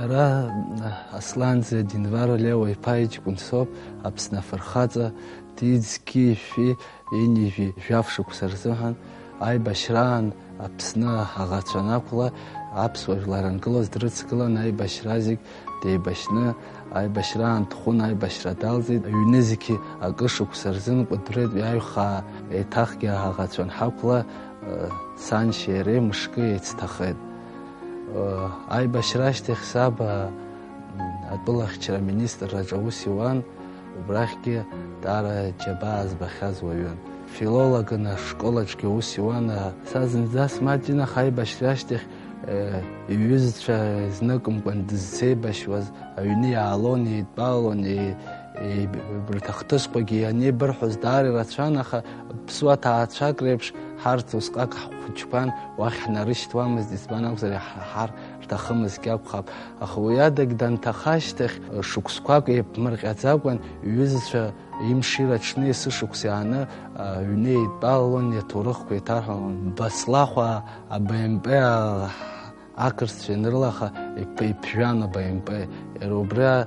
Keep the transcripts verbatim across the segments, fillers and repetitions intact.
Ара Асланӡе Динвар Леуа-иԥа иҷкәын соуп, Аԥсны афырхаҵа, дизқьи шәи ҩынҩажәи жәаф шықәса рзыҳәан аибашьраан Аԥсны аӷацәа анақәла, аԥсуа жәлар анкылоз дрыцгылан, аибашьра зегь деибашьны, аибашьраан дхәын, аибашьра далҵит, аҩны зегьы акы шықәса рзын Кәыдрытәи аҩхаа еиҭахгьы аӷацәа анҳақәла, саншьеи иареи мышкы еицҭахеит. Аибашьра ашьҭахь саб атәылахьчара аминистрраҿы аус иуан, убрахьгьы даара џьабаа збахьаз уаҩын. Филологын ашкол аҿгьы аус иуан. Са зынӡа смаҷын, аха аибашьра ашьҭахь иҩызцәа зныкымкәан дызцеибашьуаз аҩны иаалон, еидтәалон, еи-, еи-, убарҭ ахҭысқәагьы ианеибырҳәоз даара ирацәан, аха ԥсуа ҭаацәак реиԥш ҳарҭ усҟак ҳхәыҷқәан уахь ҳнарышьҭуамызт, избан акәзар, иаҳ-, ҳар-, рҭахымызҭгьы акәхап. Аха уи адагь данҭаха ашьҭахь, шықәсқәак еиԥмырҟьаӡакәан, иҩызцәа имшира аҽны есышықәса иааны, аҩны еидтәалон, иаҭоурыхқәа еиҭарҳәалон. Баслахәаа аб м п ақырҭцәа ианрылаха, иԥ-, иԥжәан аб м п. Иара убри, а,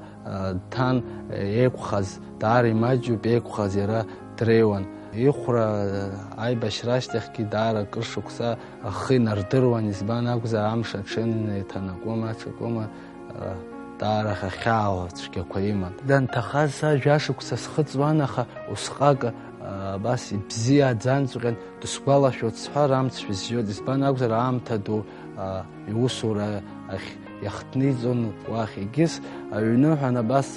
дҭан, еиқәхаз, даара имаҷуп, еиқәхаз иара дреиуан. Ихәра, а, аибашьра ашьҭахьгьы даара акыр шықәса ахы инардыруан, избан акәзар, амш аҽеины еиҭанакуама, аҽакуама, а, даара ахьаау цәгьақәа иман. Данҭахаз са жәашықәса схыҵуан, аха усҟак, а, абас ибзиаӡанҵәҟьан, дысгәалашәоит сҳәар, амц шәызжьоит, избан акәзар, аамҭа ду, а, иусура ахь иахҭниҵон уахь. Егьыс аҩныҳәан абас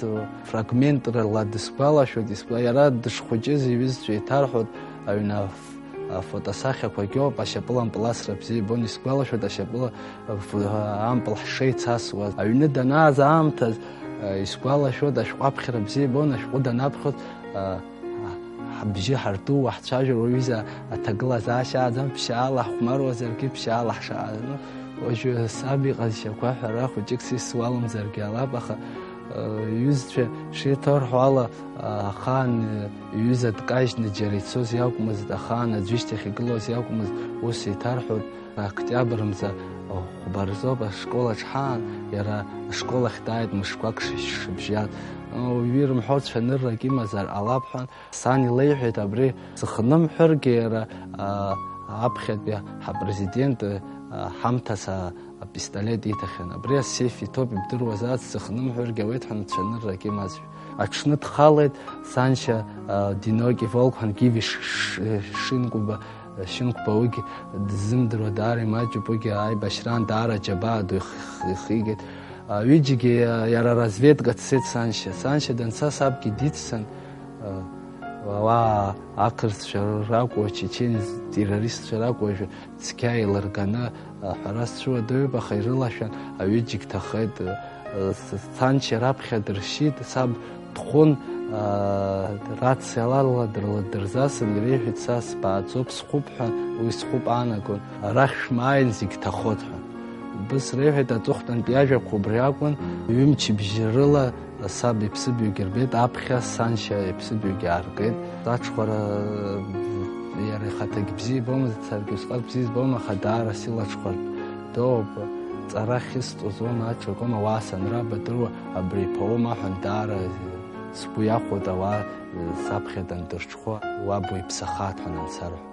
фрагментрала дысгәалашәоит, исгәа-, иара дышхәыҷыз иҩызцәа еиҭарҳәоит, аҩны аф-, афотосахьақәагьоуп, ашьапылампыласра бзиа ибон, исгәалашәоит, ашьапыла аф-, ампыл ҳшеицасуаз. Аҩны данааз аамҭаз, а, исгәалашәоит, ашәҟәы аԥхьара бзиа ибон, ашәҟәы данаԥхьоз, а, ҳбжьы ҳарту, уаҳцәажәар, уҩыза аҭагылазаашьа ааӡам, ԥшьаала ҳхәмаруазаргьы, ԥшьаала ҳшаазну, уажәы саб иҟазшьақәа ҳәара хәыҷык сисуалымзаргьы алап, аха, э, иҩызцәа шеиҭарҳәо ала, э, ахаан, э, иҩыза дкажьны џьара ицоз иакәмызт, ахаан аӡәы ишьҭахь игылоз иакәмызт, ус еиҭарҳәоит, октиабр мза хәба рзоуп ашкол аҿ ҳаан, иара ашкол ахь дааит мышқәак ши-, шыбжьаз. Уаҩы ирымҳәо цәаныррак имазар ҟалап ҳәа, Сан илеиҳәеит, абри сыхнымҳәыргьы, иара, а, аԥхьатәи ҳапрезидент, а, ҳамҭас а-, апистолет иҭахьан. Абри асеиф иҭоуп, ибдыруазааит, сыхнымҳәыргьы ауеит ҳәа, цәаныррак имазшәа. Аҽны дхалеит, саншьа, а, одинокий волк ҳәа, Гиви Ш-, Ш-, Шинкәба, Шинкәба уигь дыззымдыруа даара имаҷуп, уигьы аибашьраан даара џьабаа ду их-, ихигеит. А, ҩыџьагьы, а, иара разведка дцеит саншьа. Саншьа данца сабгьы диццан, Уаа ақырҭцәа ракәу, ачечен террористцәа ракәу, уажәы цқьа еилырганы, аҳәара сцәыуадаҩуп, аха ирылашәан, аҩыџьагь ҭахеит. С-, саншьа раԥхьа дыршьит, саб дхәын, рациала дрыладырзасын, иреиҳәеит, са сбааӡоуп, схәуп ҳәа, уи схәуп аанагон, арахь шәмааин, зегь ҭахоит ҳәа. Убыс реиҳәеит, аҵыхәтәантә иажәақәа убри акәын, ҩымчыбжьа рыла Саб иԥсыбаҩгьы рбеит, аԥхьа саншьа иԥсыбаҩгьы ааргеит. Аҽхәара иара ихаҭагь бзиа ибомызт, саргьы усҟак бзиа избом, аха даара силаҽхәартә доуп. Ҵара ахьысҵоз уоума, аҽакоума, ауаа санрабадыруа, абри иԥа уоума ҳәа даара сгәы иахәоит, ауаа саԥхьа дандырҽхәо, уаб уиԥсахааит ҳәа ансарҳәа.